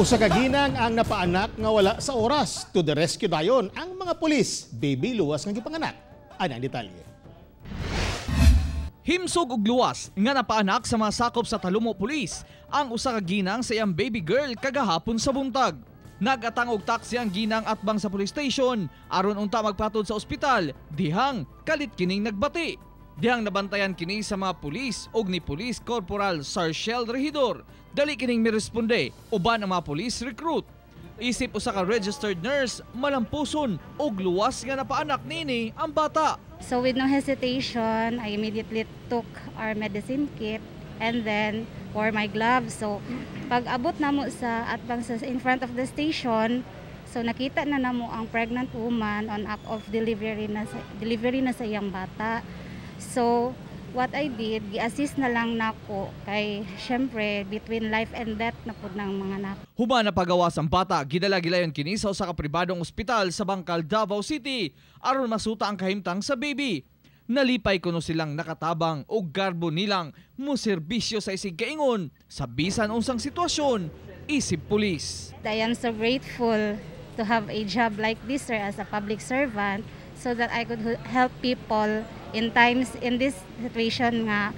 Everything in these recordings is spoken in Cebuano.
Usa ka ginang ang napaanak nga wala sa oras. To the rescue dayon ang mga pulis. Baby luwas nga gipanganak. Ana ang detalye. Himsog ug luwas nga napaanak sa mga sakop sa Talomo Police ang usa ka ginang sa iyang baby girl kagahapon sa buntag. Nagatang og taxi ang ginang atbang sa police station aron unta magpatod sa ospital dihang kalit kining nagbati. Dihang nabantayan kini sa mga pulis og ni Police Corporal Sarshel Regidor. Dali kining miresponde uban ang mga police recruit. Isip usa ka registered nurse, malampuson og luwas nga napaanak nini ang bata. So with no hesitation, I immediately took our medicine kit and then wore my gloves. So pag abot namo sa atbang sa in front of the station, so nakita na namo ang pregnant woman on act of delivery na sa iyang bata. So what I did, gi-assist na lang nako kay syempre between life and death na pud ng mga anak. Human napagawas ang bata, gidala gilayon kini sa usa ka pribadong ospital sa Bangkal, Davao City aron masuta ang kahimtang sa baby. Nalipay kuno silang nakatabang og garbo nilang moserbisyo sa isig kaingon sa bisan unsang sitwasyon isip pulis. I am so grateful to have a job like this, sir, as a public servant so that I could help people in times in this situation nga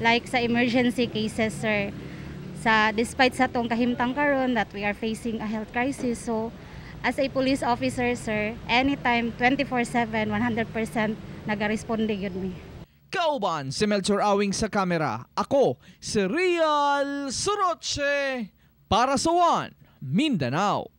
like sa emergency cases, sir. Sa despite sa atong kahimtang karon that we are facing a health crisis, so as a police officer, sir, anytime, 24/7, 100% nagaresponde gyud mi. Kauban si Melchor Awing sa kamera. Ako si Real Soroche para sa One Mindanao.